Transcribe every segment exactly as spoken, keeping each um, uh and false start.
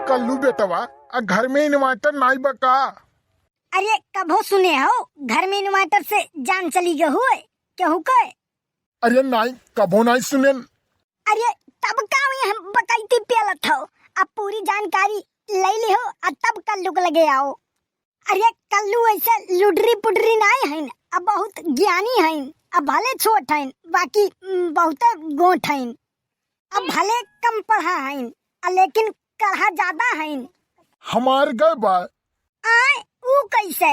कल्लू बेटवा, आ घर में inverter नाई बा का? अरे, कभो सुने हो घर में inverter से जान चली गए हुए केहू के? अरे नाई, कभो नाई सुनेन। अरे, तब का हुई, हम बकैती पेलत हो, अब पूरी जानकारी ले ली हो, आ तब कल्लू के लगे आओ। अरे, कल्लू ऐसे लुडरी पुडरी नाई हईन, अब बहुत ज्ञानी हईन, अब भले छोट हईन, बाकी, उम, बहुते गोंठ हईन। अब भले कम पढ़ा हईन, आ लेकिन कढ़ा ज्यादा हईन। हमार गए बा। आय, ऊ कैसे?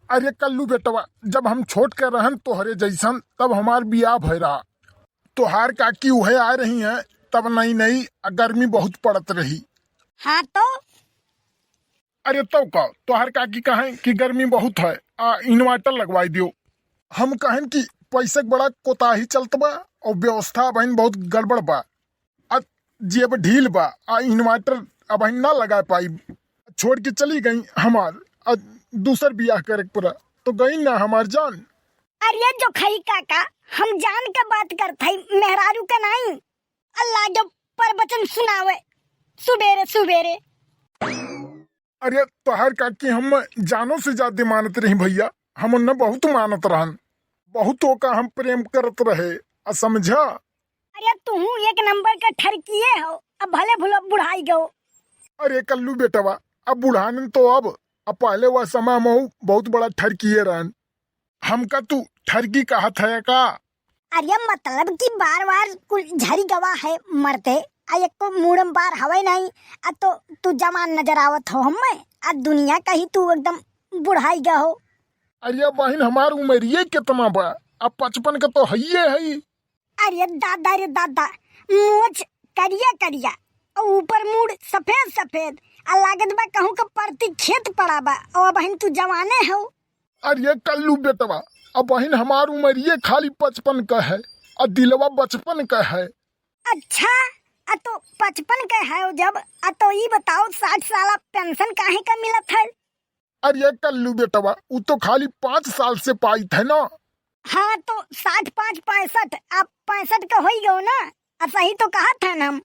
अरे कल्लू बेटवा, जब हम छोट के रहन तोहरे जैसन, तब हमार बियाह भय रहा। तोहार काकी उहे आ रही हैं, तब नई नई गर्मी बहुत पड़त रही। हाँ तो? अरे तो का, तोहार काकी कहें कि गर्मी बहुत है, आ inverter लगवाई दियो। हम कहें कि पैसे के बड़ा कोताही चलत बा और व्यवस्था अबहिन बहुत गड़बड़ बा। आ जेब ढील बा, आ inverter अबहिन ना लगा पाई। छोड़ के चली गई हमार, आ दूसर बियाह करे के पड़ा, तो गई ना हमार जान। अरे जोखई काका, हम जान के बात करत हई, मेहरारू के नाई। अल्लाह जो प्रवचन सुनावे सुबेरे सुबेरे। अरे तोहार काकी हम जानो से ज्यादा मानत रही भैया, हम उन्हें बहुत मानत रहन, बहुत ओका हम प्रेम करत रहे, आ समझा? अरे तुहू एक नंबर के ठरकिए हो, अब भले भुला बुढ़ाई गो। अरे कल्लू बेटवा, अब बुढ़ानन तो अब, अब पहले वह समय में बहुत बड़ा ठरकिए रहन। हमका तू ठरकी कहत है का? अरे मतलब कि बार बार कुल झरी गवा है मरते, आ एको मूड़म बार हवे नहीं, आ तो तू जवान नजर आवत हो हमें, आ दुनिया कही तू एकदम बुढ़ाई गया हो। अरे बहिन, हमार उमरिये कितना बा, अब पचपन के तो हइये है। अरे दादा रे दादा, मोछ करिया करिया, और ऊपर मूड़ सफेद सफेद, आ लागत बा कहूँ का परती खेत पड़ा बा, और बहिन तू जवाने हो। अरे कल्लू बेटवा, अब बहिन हमार उमरिये खाली पचपन का है, आ दिलवा बचपन का है। अच्छा, आ तो पचपन का है जब, आ तो ई बताओ साठ साला पेंशन काहे का मिलत है? अरे कल्लू बेटवा, उ तो खाली पाँच साल से पाइत है ना। हाँ तो साठ पाँच पैंसठ, अब पैंसठ का होई गयो ना, आ सही तो कहत है ना हम।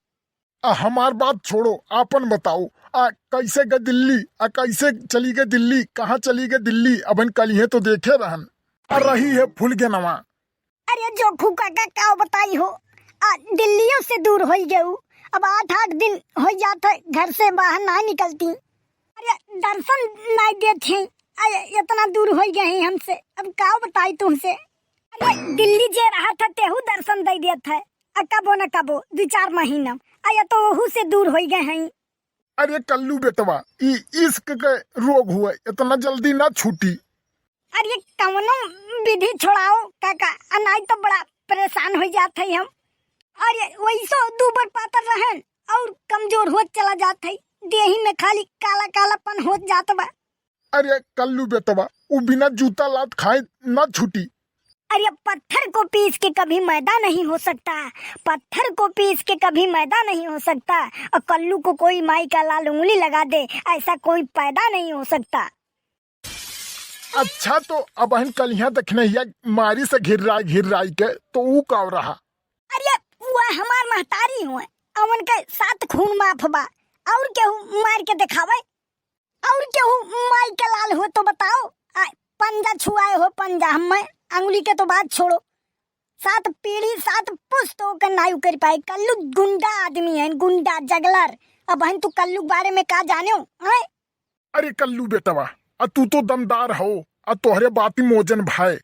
आ, हमार बात छोड़ो, आपन बताओ, आ, कैसे गए दिल्ली? आ, कैसे चली गए दिल्ली? कहाँ चली गए दिल्ली? अबहिन कलिहे तो देखे रहन। आ, रही है फुलगेनवा। अरे जोखू काका, का बताई हो, आ, दिल्लियों से दूर होई गऊ। अब आठ आठ दिन हो जात है घर से बाहर ना निकलती। अरे दर्शन नहीं देत हैं, आ, इतना दूर होई गए हैं हमसे, अब का बताई तुमसे। अरे दिल्ली जे रहा था तेहू दर्शन दे देत है, आ कबो न कबो दो चार महीना, आ या तो ओहू से दूर होई गए हैं। अरे कल्लू बेटवा, ई इश्क के रोग हुए, इतना जल्दी ना छूटी। अरे कवनो विधि छोड़ाओ काका, आ नाई तो बड़ा परेशान हो जात है हम। अरे वैसो दूबर पातर रहन और कमजोर होत चला जात है, देही में खाली काला कालापन होत जात बा। अरे कल्लू बेटवा, उ बिना जूता लात खाए ना छूटी। अरे पत्थर को पीस के कभी मैदा नहीं हो सकता, पत्थर को पीस के कभी मैदा नहीं हो सकता। और कल्लू को कोई माई का लाल उंगली लगा दे, ऐसा कोई पैदा नहीं हो सकता। अच्छा तो अबहिन कलिहा दखिनहिया मारी से घिर्राई घिर्राई के, तो ऊ का रहा? अरे वो हमार महतारी हुए, अवन के सात खून माफ बा, और केहू मार के दिखावे? और केहू माई के लाल हो तो बताओ। आ, पंजा छुआए हो पंजा, हमें अंगुली के तो बात छोड़ो, सात पीढ़ी सात पुश्त ओकर नाई उकरि पाए। कल्लू गुंडा आदमी है, गुंडा जगलर। अबहिन तू कल्लू के बारे में का जाने हो, हैं? अरे कल्लू बेटवा, आ तू तो दमदार हो, आ तोहरे बाती मोजन भाई।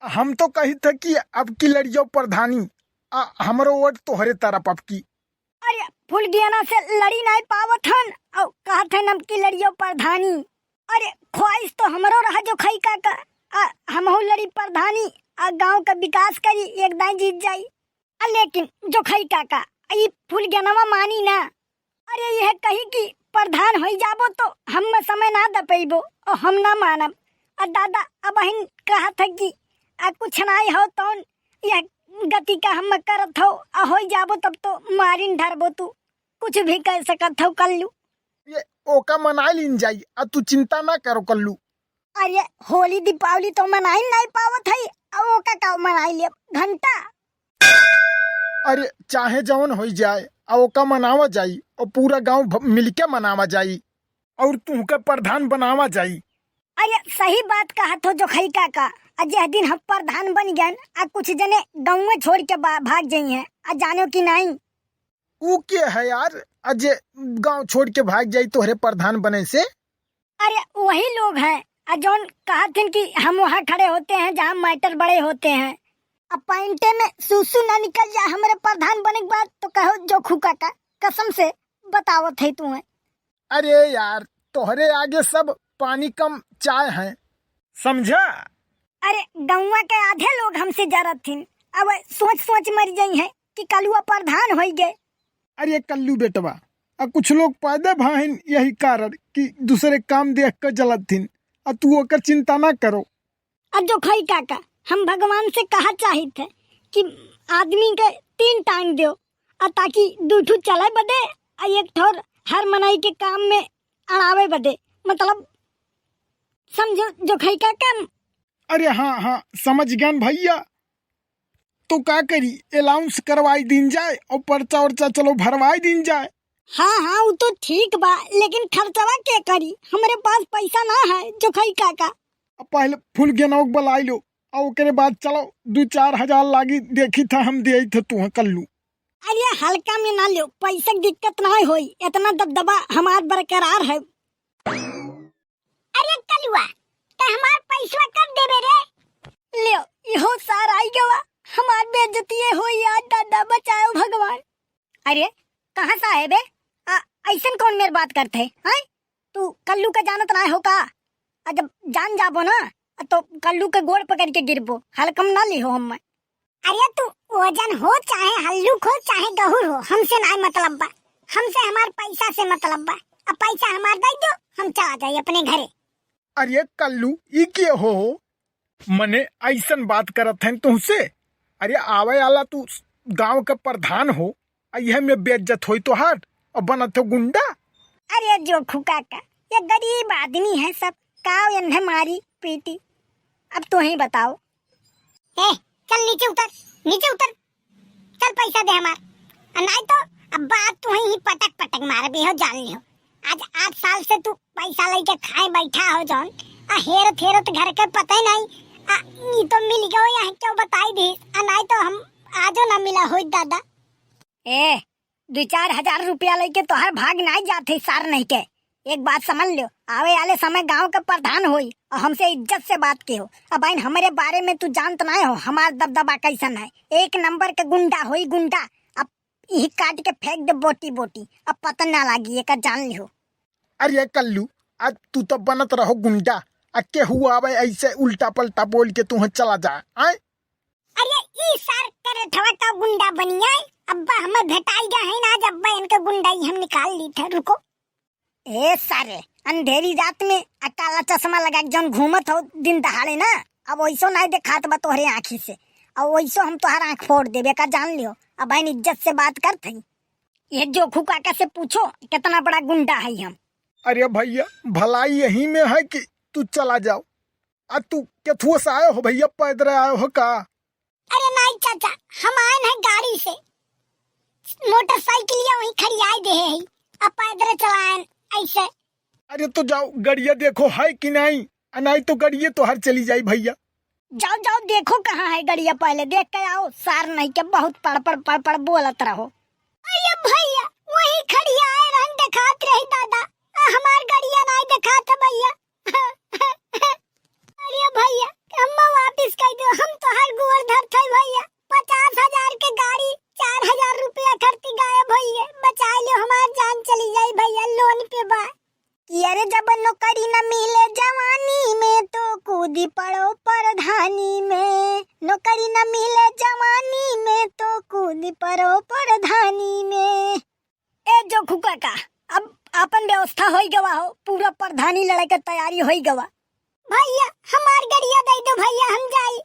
हम तो कही थे कि अब की लड़ियो प्रधानी, आ हमरो वोट तोहरे तरफ अब की। अरे फुलगेना से लड़ी नहीं पावत हन, और कहत हन अब की लड़ियो प्रधानी। अरे ख्वाहिश तो हमरो रहा जोखई काका, आ हमहू लड़ी प्रधानी, आ गांव का विकास करी, एक दाई जीत जाई। आ लेकिन जोखई काका, ई फुलगेनवा मानी ना। अरे यह कही कि प्रधान होई जाबो तो हम समय ना द पइबो, और हम ना मानब। आ दादा अबहिन कहत है कि आ कुछ नाई हो तौन यह गति का हम करत हो, आ होई जाबो तब तो मारिन ढरबो तू, कुछ भी कह सकत हो कल्लू। ये ओका मनाई लीन जाई, आ तू चिंता ना करो कल्लू। अरे होली दीपावली तो मनाई नहीं पावत है, अब ओका का मनाई लेब घंटा। अरे चाहे जवन होई जाए, अउ ओका मनावा जाई, अउ पूरा गाँव भ-, मिलके मनावा जाई, अउर तुहके प्रधान बनावा जाई। अरे सही बात कहत हो जोखई काका, अ जेह दिन हम प्रधान बन गएन, अ कुछ जने गाँवे छोड़ के बा-, भाग जइहें, अ जानो कि नाहीं? ऊ के है यार, अ जे गाँव छोड़ के भाग जाई तोहरे प्रधान बने से? अरे वही लोग हैं, अ जौन कहत हिन कि हम वहाँ खड़े होते हैं जहाँ matter बड़े होते हैं। अब पैंटे में सूसू ना निकल जाए हमरे प्रधान बने के बाद तो कहो जोखू काका, कसम से बतावत है तुम्हें। अरे यार, तोहरे आगे सब पानी कम चाय है, समझा? अरे गौवा के आधे लोग हमसे जरत हिन, अब सोच सोच मर जाई हैं कि कलुआ प्रधान होई गए। अरे कल्लू बेटवा, आ कुछ लोग पैदा भाहिन यही कारण कि दूसरे काम देख के जलत हिन, आ तू ओकर चिंता ना करो। आ जोखई काका, हम भगवान से कहा चाहित है कि आदमी के तीन टांग दो, आ ताकि दू ठो चले बदे, आ एक ठो हर मनई के काम में अड़ावे बदे, मतलब समझो जोखई काका। अरे हाँ, हाँ, समझ गन भैया। तो का करी, allowance करवाई दीन जाए अउर पर्चा वर्चा चलो भरवाई दीन जाए। हाँ, हाँ, उ तो ठीक बा, लेकिन खर्चवा के करी? हमरे पास पैसा ना है, जोखई काका। अब पहले फुलगेनवा के बुलाई लो, अउर ओकरे बाद चलो, दू चार हजार लागी, देखी था हम देई थे तुहे कल्लू। अरे हल्का में ना लो, पैसा के दिक्कत ना होई, इतना दबदबा हमार बरकरार है। अरे कलुआ, ते हमार पैसवा कब देबे रे? ल्यो, इहो सार आई गवा, हमार बेइज्जतिये होई आज दादा, बचाओ भगवान। अरे, कहाँ साहेब है? आ, ऐसन कौन मेर बात करत है, हैं? तू कल्लू का जानत ना हो का? आ जब जान जाबो ना, तो कल्लू के गोड़ पकड़ के गिरबो, हल्कम ना लिहो हम्मे। अरे तू वजन हो चाहे हल्लुक हो चाहे गहुर हो, हमसे नाय मतलब बा, हमसे हमार पैसा से मतलब बा। अब पैसा हमार दे दो, हम चला जाई अपने घरे। अरे कल्लू, ई के हो? मने ऐसन बात करत हैं तुमसे? अरे आवे आला तू गांव के प्रधान हो, आ यह में बेइज्जत होई तोहार, और बनत हो गुंडा। अरे जोखू काका, ये गरीब आदमी है सब, काव इन्हें मारी पीटी, अब तू ही बताओ। ए, चल नीचे उतर, नीचे उतर, चल पैसा दे हमार। आ नाई तो अब बात तू ही पटक पटक मारबे हो, जान लिहो। आज आठ साल से तू पैसा लेके खाए बैठा हो जौन, आ हेरत हेरत घर के पता ही नहीं, आ ई तो मिल गयो यहाँ क्यों बताई दी, आ नाई तो हम आजो ना मिला होई दादा। ए, दू चार हजार रुपया लेके तोहर भाग नाई जात है सार नहीं के। एक बात समझ ल्यो, आवे वाले समय गांव के प्रधान होई और हमसे इज्जत से बात के हो। अब आइन हमरे बारे में तू जानत नाय हो, हमार दबदबा कैसन है। एक नंबर के गुंडा होई गुंडा। अब इही काट के फेंक दे बोटी बोटी, अब पता ना लागी, एका जान लिहो। अरे कल्लू, आज तू तो बनत रहो गुंडा, आ केहू आवे ऐसे उल्टा पलटा बोल के तुहे चला जाए, आए? अरे ई सार करे थवा का गुंडा बनिया, अब्बा हमें भेटाई गया है ना, आज अब्बा इनके गुंडाई हम निकाल ली थे, रुको। ए सारे, अंधेरी रात में आ काला चश्मा लगा के जौन घूमत हो दिन दहाड़े ना, अब वैसो नाई देखात बा तोहरे आँखी से, अब वैसो हम तोहर आँख फोड़ देबे का जान लियो। अब बहन इज्जत से बात करत हई, ये जोखू काका से पूछो कितना बड़ा गुंडा है हम। अरे भैया, भलाई यही में है कि तू चला जाओ। आ तू केथुआ से आयो हो भैया, पैदल आयो हो का? अरे नाई चाचा, हम आयन है गाड़ी से, मोटरसाइकिलिया वहीं खड़ियाई दे है, अब पैदल चलायन ऐसे। अरे तो जाओ, गड़िया देखो है कि नाई, आ नाई तो गड़िया तोहर चली जाई भैया। जाओ जाओ, देखो कहाँ है गड़िया, पहले देख के आओ। सार नहीं के बहुत पड़ पड़ पड़ पड़ बोलत रहो। अरे भैया, वहीं खड़ियाए रहन, देखात रही दादा, आ हमार गड़िया नाई देखात है भैया। अरे भैया, अम्मा वापिस कह दो, हम तोहार गोड़ धरत है भैया। पचास हजार के गाड़ी, चार हजार रुपया खर्ची गायब होई है, बचा लियो, हमार जान चली जाई भैया, लोन पे बा। कि अरे जब नौकरी न मिले जवानी में तो कूदी पड़ो प्रधानी में, नौकरी न मिले जवानी में तो कूदी पड़ो प्रधानी में। ए जोखू काका, अब आपन व्यवस्था होई गवा हो, पूरा प्रधानी लड़े के तैयारी होई गवा। भैया, हमार गड़िया दे दो भैया, हम जाई।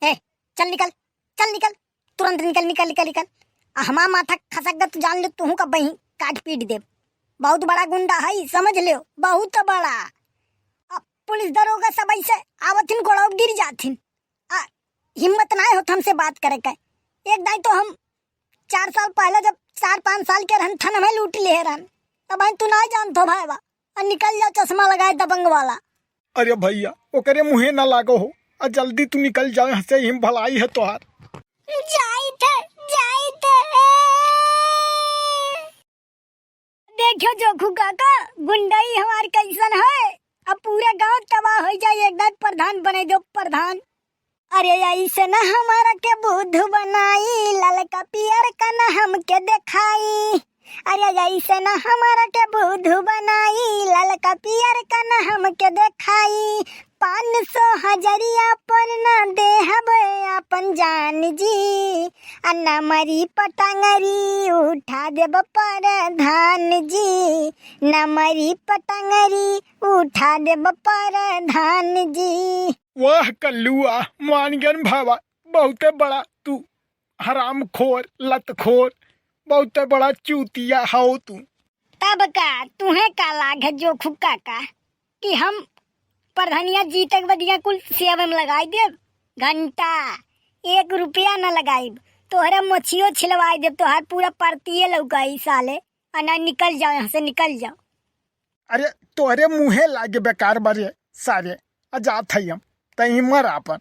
ए, चल निकल, चल निकल, तुरंत निकल, निकल, निकल, निकल। आ हमार माथा खसक गत जान ले, तुहू का बही काट पीट देब। बहुत बड़ा गुंडा है, समझ ले, बहुत बड़ा। अब पुलिस दरोगा सब ऐसे आवत हिन, गोड़वा गिर जात हिन। आ हिम्मत ना होत हमसे बात करे के। एक दाई तो हम चार साल पहले जब चार पाँच साल के रहन थन हमें लूट लिए रहन। अब तू ना जानत हो भाई बा, और निकल जाओ चश्मा लगाए दबंग वाला। अरे भैया, ओकरे मुँहे ना लागो हो, आ जल्दी तू निकल जाओ यहाँ से, यही भलाई है तोहार। जाइत है, जाइत है। देखो जोखू काका, गुंडई हमार कैसन है। अब पूरा गांव तबाह हो जाए, एक दाई प्रधान बने दो प्रधान। अरे ऐसे न हमारा के बुद्धू बनाई, ललका पियर का न हमके देखाई। अरे ऐसे न हमारा के बुद्धू बनाई, ललका पियर का न हमके देखाई। पाँच सौ हजरिया पर न देहब आपन जान जी, आ नमरी पटंगरी उठा देब प्रधान जी, नमरी पटंगरी उठा देब प्रधान जी। वाह कल्लुआ, मान गन भावा, बहुते बड़ा तू हरामखोर, लतखोर, बहुते बड़ा चूतिया हौ तू। तब का, तुहे का लाग है जोखू काका कि हम प्रधानिया जीते के बदिया कुल सेवा में लगाई देब? घंटा एक रुपया न लगाइब, तोहरे मोछियो छिलवाई देब, तोहार पूरा परतिये लौकाई साले। आ ना, निकल जाओ यहाँ से, निकल जाओ। अरे तोहरे मुँहे लागे बेकार बा रे सारे, आ जात है हम, तहीं मर आपन।